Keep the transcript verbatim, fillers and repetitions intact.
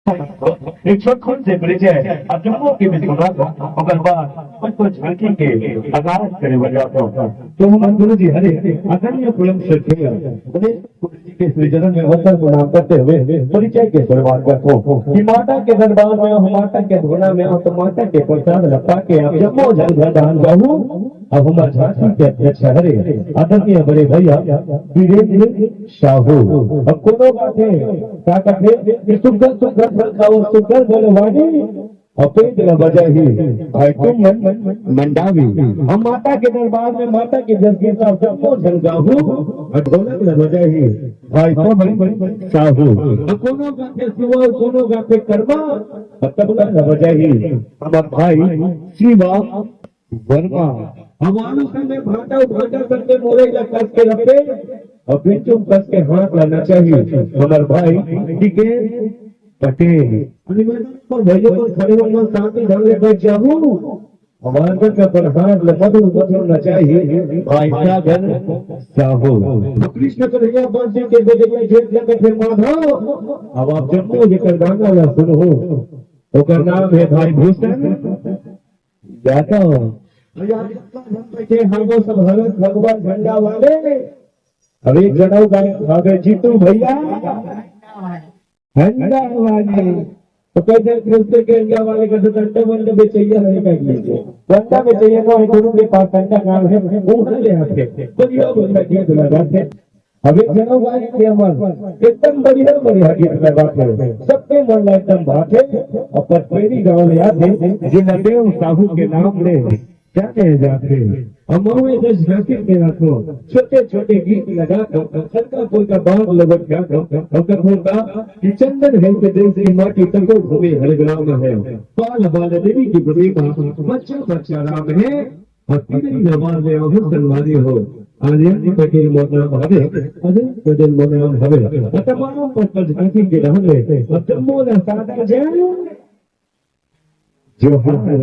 एक छोटकुन से परिचय आप जम्मो के बीच सुना दो, ओकर बाद कुछ कुछ झांकी के आगाज करे बर जाथों। तो हमर गुरु जी हरे आदरणीय परम श्रद्धेय गणेश गुरु जी के श्री चरण में वंदन प्रणाम करते हुए परिचय के शुरुआत करथों कि माता के दरबार में हो, माता के धुना में हो, तो माता के प्रसाद ल पाके आप जम्मो झन घर धान जाहू। अब हमर झांकी के अध्यक्ष हरे आदरणीय बड़े भैया वीरेंद्र साहू। अब कोनो बात है, का कहते कि सुग्घर सुग्घर फल खाओ, सुग्घर बोले वाणी, और पेट न बजाही भाई तुम मन मंडावी। हम माता के दरबार में माता के जस गीत आप जम्मो झन गाहू, और ढोलक न बजाही भाई पवन साहू। और कोनो गाथे शिवा, कोनो गाथे कर्मा, और तबला न बजाही हमर भाई शिवा वर्मा। हमारो संगे भांटा भांटा संगे मोरे ला कस के रखे, और बिंचुम कस के हाथ ला नचाही हमर भाई टिकेन पटेल। अनिवार्य पर भैया पर खड़े होना, शांति ढंग से बैठ जाहू। हमारे का पर हाथ ला मधुर मधुर नचाही भाई सागर साहू। तो कृष्ण कन्हैया बंसी के बेटे का जेठ लगे थे माधव। अब आप जम्मो जेकर गाना ला सुनहू, ओकर नाम है भाई भूषण यादव। भैया, जितना झन बैठे हैं, वो सब हरत भगवा झंडा वाले। अब एक जनऊ गायक आ गए, जीतू भैया, झंडा वाले। तो कई जन पूछते कि झंडा वाले का तो डंडा वंडा बेचैया है, का कीजिए? डंडा बेचैया तो है, गुरु के पास डंडा नाम है, वो ले आते। बढ़िया बढ़िया गीत लगाते। अब एक जनऊ गायक के हमर एकदम बढ़िया बढ़िया गीत लगाथे, सबके मन ला एकदम भाथे। और पटपेरी गांव ले आथे, जिला देव साहू के नाम ले जाने जाथे। हम महुए जस झांकी के रखो, छोटे छोटे गीत लगा कर हल्का फुल्का बात लगत जातो। और कथों का कि चंदन है के देश की माटी तको भूमि हर ग्राम है। बाल बाल देवी की प्रतिमा, बच्चा बच्चा राम है। भक्ति नहीं नवाज ले अवसर संवादी हो। आर्यन पटेल मोर नाम हवे, अजय पटेल मोर नाम हवे। तमाम पर पर झांकी के रहन में, और जम्मो ला सादर जय जोहार।